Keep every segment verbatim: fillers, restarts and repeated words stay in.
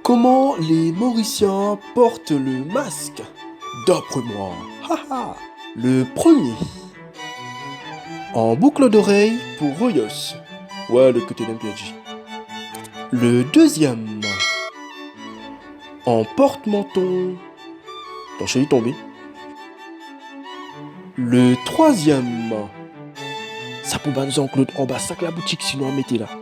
Comment les Mauriciens portent le masque, d'après moi ? Ha, ha. Le premier, en boucle d'oreille pour Royos. Ouais, lot kote, li ena perdi. Le deuxième, en porte-menton. Atann, li tonbe. Le troisième, sa pou bann zanklod anba sak laboutik, sinon a mete la.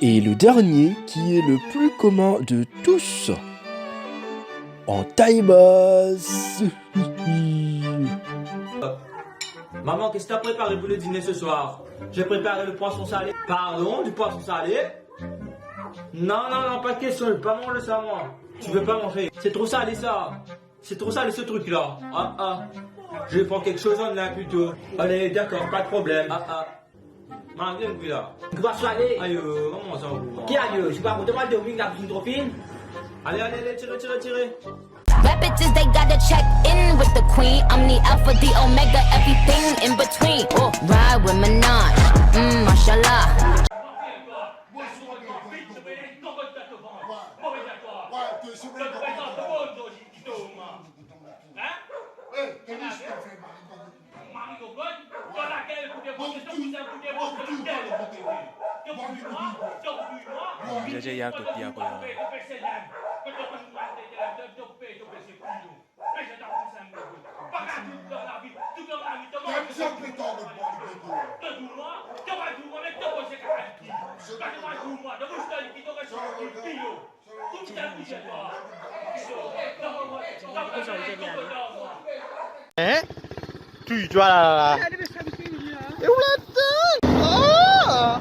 Et le dernier, qui est le plus commun de tous, en taille basse. Maman, qu'est-ce que t'as préparé pour le dîner ce soir ? J'ai préparé le poisson salé. Pardon, du poisson salé ? Non, non, non, pas de question, je veux pas manger ça, moi. Tu veux pas manger ? C'est trop salé, ça. C'est trop salé, ce truc-là. Ah, ah. Je vais prendre quelque chose en lin plutôt. Allez, d'accord, pas de problème. Ah, ah. Marie, une cuillère. Poisson salé. Aïe, euh, comment ça, vous ? Qui aïe ? Je sais pas, moi, demande au Dominique, la cuisine trop fine. Allez, allez, allez, tirez, tirez, tirez. Bad bitches, they gotta check in with the queen. I'm the alpha, the omega, everything in between. Oh, ride with Minaj, mm, mashallah. Jaja, ya kot li ankor la. Hein ? Touy twa la, la, la. E ou la tann? Ah!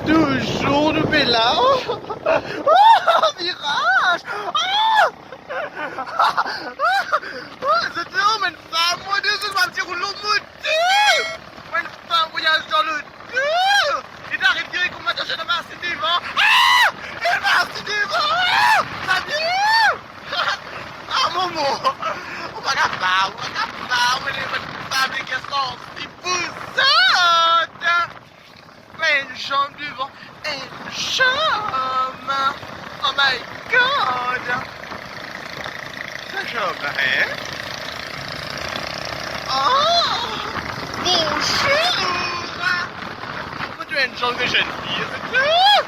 Touzour nou pe la. Ah! Viraz! Ah! Ah! Zot la, mo enn fam, mo de zot, mo ti roulo moto. Mo enn fam, voyaz dan loto. Li aret direk kouma ti aret dan marse devan. Ah! Li marse devan. Ah! Sa bien! Ah, momo! Ou pa kapav, ou pa kapav, mo enn fam, li gagn santi pou zot. Enn zanm devan, enn zanm. Oh my God! Sa zanm, hein? Oh! Bonzour! Mo trouv enn zanm de zenn fi, se tou!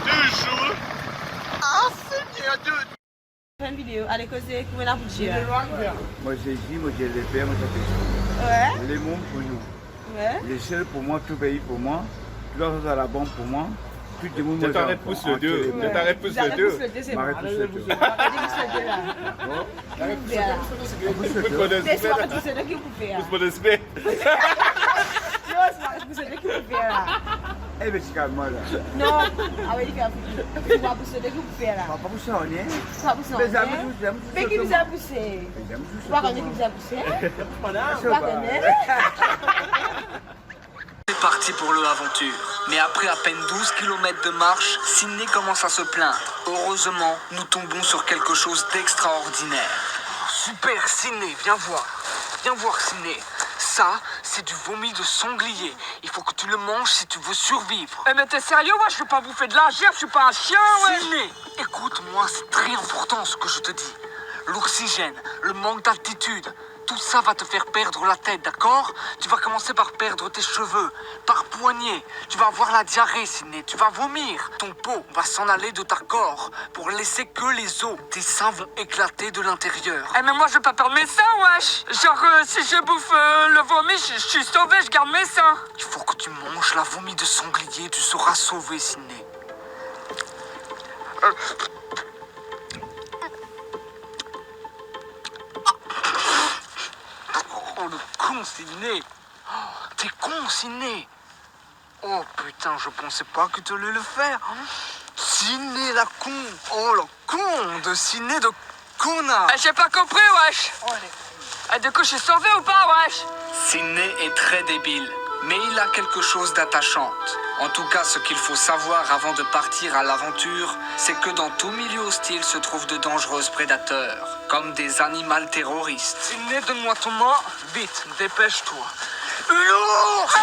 Touzour! Ah, Segner, tou! Fer enn video, ale koze, koumadir lapoudre la. Mo Zezi, mo Dieu le Père, mo Saint-Esprit. Ouais. Lemond pou nou. Ouais. Lesel pou mwa, tou pei pou mwa, tou larzan dan labank pou mwa, tou dimoun mo zanfan. Arret pous le do. Arret pous le do. Arret pous le do, se bon. Arret pous le do. Arret pous le do la. Dakor. Arret pous le do. Pous le do. Pous le do. Se pa pous le do ki pou fer. Pous le do. Non, se pa pous le do ki pou fer la. Eh ben, ti kalm la. Non, ah oui, li fer fouti. Se pa pous le do ki pou fer la. Pa, pa pous sa, non. Pa pous sa, non. Me ki bizin pouse? Ou pa kone ki bizin pouse? Ou pa kone? C'est parti pour le aventure. Mais après à peine douze kilomètres de marche, Sydney commence à se plaindre. Heureusement, nous tombons sur quelque chose d'extraordinaire. Super, Sydney, viens voir. Viens voir, Sydney. Ça, c'est du vomi de sanglier. Il faut que tu le manges si tu veux survivre. Eh, mais t'es sérieux, wesh, je vais pas bouffer de la gerbe, je suis pas un chien, wesh. Sydney, écoute-moi, c'est très important ce que je te dis. L'oxygène, le manque d'altitude, tout ça va te faire perdre la tête, d'accord ? Tu vas commencer par perdre tes cheveux, par poignées. Tu vas avoir la diarrhée, Sydney, tu vas vomir. Ton peau va s'en aller de ta corps pour laisser que les os. Tes seins vont éclater de l'intérieur. Eh, mais moi, je vais pas perdre mes seins, wesh. Genre, euh, si je bouffe, euh, le vomi, je, je suis sauvé, je garde mes seins. Il faut que tu manges la vomi de sanglier, tu seras sauvé, Sydney. Euh. Oh, le con, Sydney. Oh, t'es con, Sydney. Oh putain, je pensais pas que tu allais le faire. Sydney la con. Oh, la con de Sydney de connard. Eh, j'ai pas compris, wesh. Eh, du coup, je suis sauvé ou pas, wesh ? Sydney est très débile, mais il a quelque chose d'attachant. En tout cas, ce qu'il faut savoir avant de partir à l'aventure, c'est que dans tout milieu hostile se trouvent de dangereux prédateurs, comme des animaux terroristes. Sydney, donne-moi ton main, vite, dépêche-toi. Une ours!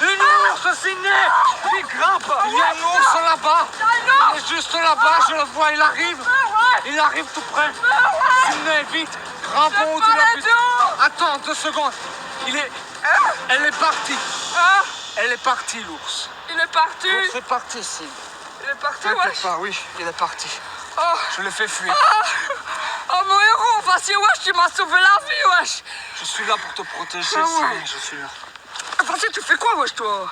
Une ours, Sydney! Il grimpe! Il y a un ours là-bas! Il est juste là-bas, je le vois, il arrive! Il arrive tout près! Sydney, vite! Grimpe en haut de la butte! Attends deux secondes! Il est... Elle est partie! Elle est partie, l'ours! Il est parti! L'ours est parti, Sydney! Il est parti, wesh. T'inquiète pas, oui, il est parti. Oh. Je l'ai fait fuir. Ah. Oh, mon héros, vas-y, wesh, tu m'as sauvé la vie, wesh. Je suis là pour te protéger, Sydney, je suis là. Vas-y, tu fais quoi, wesh, toi?